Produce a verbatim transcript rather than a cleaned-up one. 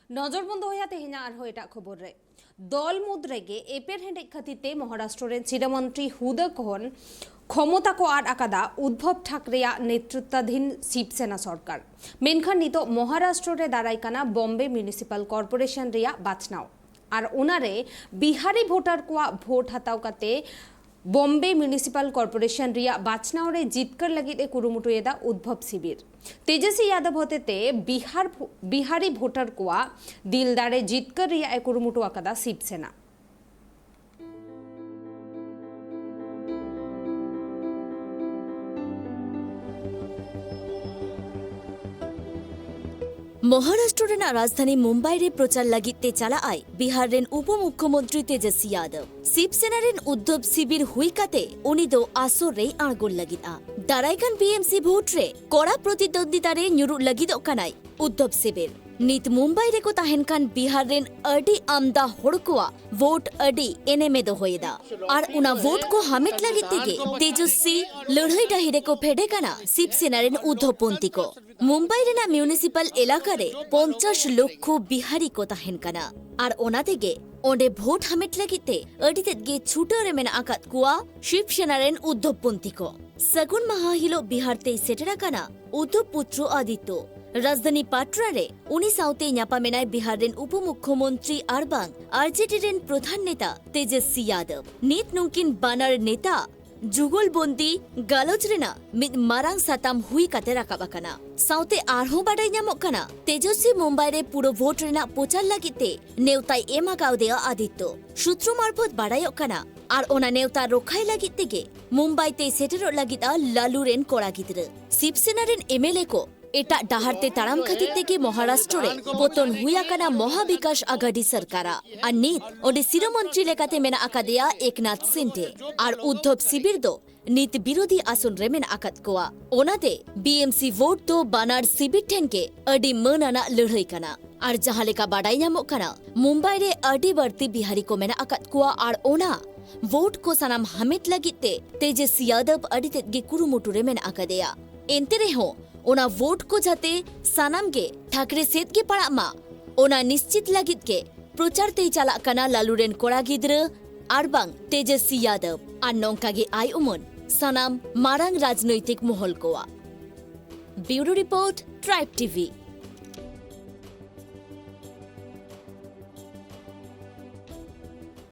ᱱᱚᱡᱚᱨ ᱵᱚᱱ ᱫᱚᱦᱚᱭᱟ ᱛᱮᱦᱮᱧᱟᱜ ᱟᱨᱦᱚᱸ ᱮᱴᱟᱜ ᱠᱷᱚᱵᱚᱨ ᱨᱮ᱾ ᱫᱚᱞ ᱢᱩᱫᱽ ᱨᱮᱜᱮ ᱮᱯᱮᱨ ᱦᱮᱸᱰᱮᱡ ᱠᱷᱟᱹᱛᱤᱨ ᱛᱮ ᱢᱚᱦᱟᱨᱟᱥᱴᱨᱚ ᱨᱮᱱ ᱥᱤᱨᱟᱹ ᱢᱚᱱᱛᱨᱤ ᱦᱩᱫᱟᱹ ᱠᱷᱚᱱ ᱠᱷᱚᱢᱚᱛᱟ ᱠᱚ ᱟᱫ ᱟᱠᱟᱫᱟ ᱩᱫᱷᱵᱚᱵ ᱴᱷᱟᱠᱨᱮᱭᱟᱜ ᱱᱮᱛᱨᱤᱛᱵᱟᱫᱷᱤᱱ ᱥᱤᱵ ᱥᱮᱱᱟ ᱥᱚᱨᱠᱟᱨ᱾ ᱢᱮᱱᱠᱷᱟᱱ ᱱᱤᱛᱚᱜ ᱢᱚᱦᱟᱨᱟᱥᱴᱨᱚ ᱨᱮ ᱫᱟᱨᱟᱭ ᱠᱟᱱᱟ ᱵᱚᱢᱵᱮ ᱢᱤᱭᱩᱱᱤᱥᱤᱯᱟᱞ ᱠᱚᱨᱯᱳᱨᱮᱥᱚᱱ ᱨᱮᱭᱟᱜ ᱵᱟᱪᱷᱱᱟᱣ᱾ ᱟᱨ ᱚᱱᱟᱨᱮ ᱵᱤᱦᱟᱨᱤ ᱵᱷᱳᱴᱟᱨ ᱠᱚᱣᱟᱜ ᱵᱷᱳᱴ ᱦᱟᱛᱟᱣ ᱠᱟᱛᱮ ᱵᱚᱢᱵᱮ ᱢᱤᱭᱩᱱᱤᱥᱤᱯᱟᱞ ᱠᱚᱨᱯᱳᱨᱮᱥᱚᱱ ᱨᱮᱭᱟᱜ ᱵᱟᱪᱷᱱᱟᱣ ᱨᱮ ᱡᱤᱛᱠᱟᱹᱨ ᱞᱟᱹᱜᱤᱫ ᱮ ᱠᱩᱨᱩᱢᱩᱴᱩᱭᱮᱫᱟ ᱩᱫᱷᱵᱚᱵ ᱥᱤᱵᱤᱨ᱾ ᱛᱮᱡᱚᱥᱣᱤ ᱭᱟᱫᱚᱵ ᱦᱚᱛᱮᱛᱮ ᱵᱤᱦᱟᱨ ᱵᱷᱳ-, ᱵᱤᱦᱟᱨᱤ ᱵᱷᱳᱴᱟᱨ ᱠᱚᱣᱟᱜ ᱫᱤᱞ ᱫᱟᱲᱮ ᱡᱤᱛᱠᱟᱹᱨ ᱨᱮᱭᱟᱜ ᱮ ᱠᱩᱨᱩᱢᱩᱴᱩ ᱟᱠᱟᱫᱟ ᱥᱤᱵ ᱥᱮᱱᱟ᱾ ᱢᱚᱦᱟᱨᱟᱥᱴᱨᱚ ᱨᱮᱱᱟᱜ ᱨᱟᱡᱽᱫᱷᱟᱱᱤ ᱢᱩᱢᱵᱟᱭ ᱨᱮ ᱯᱨᱚᱪᱟᱨ ᱞᱟᱹᱜᱤᱫ ᱛᱮ ᱪᱟᱞᱟᱜ ᱟᱭ ᱵᱤᱦᱟᱨ ᱨᱮᱱ ᱩᱯᱚ ᱢᱩᱠᱷᱭᱚᱢᱚᱱᱛᱨᱤ ᱛᱮᱡᱚᱥᱣᱤ ᱭᱟᱫᱚᱵ᱾ ᱥᱤᱵ ᱥᱮᱱᱟ ᱨᱮᱱ ᱩᱫᱷᱵᱚᱵ ᱥᱤᱵᱤᱨ ᱦᱩᱭ ᱠᱟᱛᱮ ᱩᱱᱤ ᱫᱚ ᱟᱥᱚᱨ ᱨᱮᱭ ᱟᱬᱜᱚᱱ ᱞᱟᱹᱜᱤᱫᱼᱟ᱾ ᱫᱟᱨᱟᱭ ᱠᱟᱱ ᱵᱤ ᱮᱢ ᱥᱤ ᱵᱷᱳᱴ ᱨᱮ ᱠᱚᱲᱟ ᱯᱨᱚᱛᱤᱫᱣᱚᱱᱫᱤᱛᱟ ᱨᱮ ᱧᱩᱨᱩᱜ ᱞᱟᱹᱜᱤᱫᱚᱜ ᱠᱟᱱᱟᱭ ᱩᱫᱷᱵᱚᱵ ᱥᱤᱵᱤᱨ᱾ ᱱᱤᱛ ᱢᱩᱢᱵᱟᱭ ᱨᱮᱠᱚ ᱛᱟᱦᱮᱱ ᱠᱟᱱ ᱵᱤᱦᱟᱨ ᱨᱮᱱ ᱟᱹᱰᱤ ᱟᱢᱫᱟ ᱦᱚᱲ ᱠᱚᱣᱟᱜ ᱵᱷᱳᱴ ᱟᱹᱰᱤ ᱮᱱᱮᱢᱮ ᱫᱚᱦᱚᱭᱮᱫᱟ᱾ ᱟᱨ ᱚᱱᱟ ᱵᱷᱳᱴ ᱠᱚ ᱦᱟᱢᱮᱴ ᱞᱟᱹᱜᱤᱫ ᱛᱮᱜᱮ ᱛᱮᱡᱚᱥᱣᱤ ᱞᱟᱹᱲᱦᱟᱹᱭ ᱰᱟᱹᱦᱤ ᱨᱮᱠᱚ ᱯᱷᱮᱰᱮ ᱠᱟᱱᱟ ᱥᱤᱵ ᱥᱮᱱᱟ ᱨᱮᱱ ᱩᱫᱷᱵᱚᱵ ᱯᱚᱱᱛᱷᱤ ᱠᱚ᱾ ᱢᱩᱢᱵᱟᱭ ᱨᱮᱱᱟᱜ ᱢᱤᱭᱩᱱᱤᱥᱤᱯᱟᱞ ᱮᱞᱟᱠᱟ ᱨᱮ ᱯᱚᱧᱪᱟᱥ ᱞᱚᱠᱠᱷᱚ ᱵᱤᱦᱟᱨᱤ ᱠᱚ ᱛᱟᱦᱮᱱ ᱠᱟᱱᱟ᱾ ᱟᱨ ᱚᱱᱟ ᱛᱮᱜᱮ ᱚᱸᱰᱮ ᱵᱷᱳᱴ ᱦᱟᱢᱮᱴ ᱞᱟᱹᱜᱤᱫ ᱛᱮ ᱟᱹᱰᱤ ᱛᱮᱫ ᱜᱮ ᱪᱷᱩᱴᱟᱹᱣ ᱨᱮ ᱢᱮᱱᱟᱜ ᱟᱠᱟᱫ ᱠᱚᱣᱟ ᱥᱤᱵ ᱥᱮᱱᱟ ᱨᱮᱱ ᱩᱫᱷᱵᱚᱵ ᱯᱚᱱᱛᱷᱤ ᱠᱚ᱾ ᱥᱟᱹᱜᱩᱱ ᱢᱟᱦᱟ ᱦᱤᱞᱳᱜ ᱵᱤᱦᱟᱨ ᱛᱮᱭ ᱥᱮᱴᱮᱨ ᱟᱠᱟᱱᱟ ᱩᱫᱷᱵᱚᱵ ᱯᱩᱛᱨᱚ ᱟᱫᱤᱛᱛᱚ᱾ ᱨᱟᱡᱽᱫᱷᱟᱱᱤ ᱯᱟᱴᱱᱟ ᱨᱮ ᱩᱱᱤ ᱥᱟᱶᱛᱮ ᱧᱟᱯᱟᱢ ᱮᱱᱟᱭ ᱵᱤᱦᱟᱨ ᱨᱮᱱ ᱩᱯᱚ ᱢᱩᱠᱷᱭᱚᱢᱚᱱᱛᱨᱤ ᱟᱨ ᱵᱟᱝ ᱟᱨ ᱡᱮ ᱰᱤ ᱨᱮᱱ ᱯᱨᱚᱫᱷᱟᱱ ᱱᱮᱛᱟ ᱛᱮᱡᱚᱥᱣᱤ ᱭᱟᱫᱚᱵ᱾ ᱱᱤᱛ ᱱᱩᱝᱠᱤᱱ ᱵᱟᱱᱟᱨ ᱱᱮᱛᱟ ᱡᱩᱜᱚᱞᱵᱚᱱᱫᱤ ᱜᱟᱞᱚᱪ ᱨᱮᱱᱟᱜ ᱢᱤᱫ ᱢᱟᱨᱟᱝ ᱥᱟᱛᱟᱢ ᱦᱩᱭ ᱠᱟᱛᱮ ᱨᱟᱠᱟᱵ ᱟᱠᱟᱱᱟ᱾ ᱥᱟᱶᱛᱮ ᱟᱨᱦᱚᱸ ᱵᱟᱰᱟᱭ ᱧᱟᱢᱚᱜ ᱠᱟᱱᱟ, ᱛᱮᱡᱚᱥᱣᱤ ᱢᱩᱢᱵᱟᱭ ᱨᱮ ᱯᱩᱨᱟᱹ ᱵᱷᱳᱴ ᱨᱮᱱᱟᱜ ᱯᱨᱚᱪᱟᱨ ᱞᱟᱹᱜᱤᱫ ᱛᱮ ᱱᱮᱣᱛᱟᱭ ᱮᱢ ᱟᱠᱟᱣᱫᱮᱭᱟ ᱟᱫᱤᱛᱛᱚ᱾ ᱥᱩᱛᱨᱚ ᱢᱟᱨᱯᱷᱚᱛ ᱵᱟᱰᱟᱭᱚᱜ ᱠᱟᱱᱟ, ᱟᱨ ᱚᱱᱟ ᱱᱮᱣᱛᱟ ᱨᱚᱠᱷᱟᱭ ᱞᱟᱹᱜᱤᱫ ᱛᱮᱜᱮ ᱢᱩᱢᱵᱟᱭ ᱛᱮᱭ ᱥᱮᱴᱮᱨᱚᱜ ᱞᱟᱹᱜᱤᱫᱼᱟ ᱞᱟᱞᱩ ᱨᱮᱱ ᱠᱚᱲᱟ ᱜᱤᱫᱽᱨᱟᱹ᱾ ᱥᱤᱵ ᱥᱮᱱᱟ ᱨᱮᱱ ᱮᱢ ᱮᱞ ᱮ ᱠᱚ ᱮᱴᱟᱜ ᱰᱟᱦᱟᱨ ᱛᱮ ᱛᱟᱲᱟᱢ ᱠᱷᱟᱹᱛᱤᱨ ᱛᱮᱜᱮ ᱢᱚᱦᱟᱨᱟᱥᱴᱨᱚ ᱨᱮ ᱯᱚᱛᱚᱱ ᱦᱩᱭ ᱟᱠᱟᱱᱟ ᱢᱚᱦᱟ ᱵᱤᱠᱟᱥ ᱟᱜᱟᱰᱤ ᱥᱚᱨᱠᱟᱨᱟᱜ᱾ ᱟᱨ ᱱᱤᱛ ᱚᱸᱰᱮ ᱥᱤᱨᱟᱹ ᱢᱚᱱᱛᱨᱤ ᱞᱮᱠᱟᱛᱮ ᱢᱮᱱᱟᱜ ᱟᱠᱟᱫᱮᱭᱟ ᱮᱠᱱᱟᱛᱷ ᱥᱤᱱᱰᱮ᱾ ᱟᱨ ᱩᱫᱷᱵᱚᱵ ᱥᱤᱵᱤᱨ ᱫᱚ ᱱᱤᱛ ᱵᱤᱨᱳᱫᱷᱤ ᱟᱥᱚᱱ ᱨᱮ ᱢᱮᱱᱟᱜ ᱟᱠᱟᱫ ᱠᱚᱣᱟ᱾ ᱚᱱᱟᱛᱮ ᱵᱤ ᱮᱢ ᱥᱤ ᱵᱷᱳᱴ ᱫᱚ ᱵᱟᱱᱟᱨ ᱥᱤᱵᱤᱨ ᱴᱷᱮᱱ ᱜᱮ ᱟᱹᱰᱤ ᱢᱟᱹᱱ ᱟᱱᱟᱜ ᱞᱟᱹᱲᱦᱟᱹᱭ ᱠᱟᱱᱟ᱾ ᱟᱨ ᱡᱟᱦᱟᱸ ᱞᱮᱠᱟ ᱵᱟᱰᱟᱭ ᱧᱟᱢᱚᱜ ᱠᱟᱱᱟ, ᱢᱩᱢᱵᱟᱭ ᱨᱮ ᱟᱹᱰᱤ ᱵᱟᱹᱲᱛᱤ ᱵᱤᱦᱟᱨᱤ ᱠᱚ ᱢᱮᱱᱟᱜ ᱟᱠᱟᱫ ᱠᱚᱣᱟ ᱟᱨ ᱚᱱᱟ ᱵᱷᱳᱴ ᱠᱚ ᱥᱟᱱᱟᱢ ᱦᱟᱢᱮᱴ ᱞᱟᱹᱜᱤᱫ ᱛᱮ ᱛᱮᱡᱚᱥᱣᱤ ᱭᱟᱫᱚᱵ ᱟᱹᱰᱤ ᱛᱮᱫ ᱜᱮ ᱠᱩᱨᱩᱢᱩᱴᱩ ᱨᱮ ᱢᱮᱱᱟᱜ ᱟᱠᱟᱫᱮᱭᱟ᱾ ᱮᱱᱛᱮ ᱨᱮᱦᱚᱸ ᱚᱱᱟ ᱵᱷᱳᱴ ᱠᱚ ᱡᱟᱛᱮ ᱥᱟᱱᱟᱢ ᱜᱮ ᱴᱷᱟᱠᱨᱮ ᱥᱮᱫ ᱜᱮ ᱯᱟᱲᱟᱜ ᱢᱟ, ᱚᱱᱟ ᱱᱤᱥᱪᱤᱛ ᱞᱟᱹᱜᱤᱫ ᱜᱮ ᱯᱨᱚᱪᱟᱨ ᱛᱮᱭ ᱪᱟᱞᱟᱜ ᱠᱟᱱᱟ ᱞᱟᱞᱩ ᱨᱮᱱ ᱠᱚᱲᱟ ᱜᱤᱫᱽᱨᱟᱹ ᱟᱨ ᱵᱟᱝ ᱛᱮᱡᱚᱥᱣᱤ ᱭᱟᱫᱚᱵ᱾ ᱟᱨ ᱱᱚᱝᱠᱟ ᱜᱮ ᱟᱭ ᱩᱢᱟᱹᱱ ᱥᱟᱱᱟᱢ ᱢᱟᱨᱟᱝ ᱨᱟᱡᱽᱱᱳᱭᱛᱤᱠ ᱢᱚᱦᱚᱞ ᱠᱚᱣᱟᱜ᱾ Bureau Report, Tribe T V.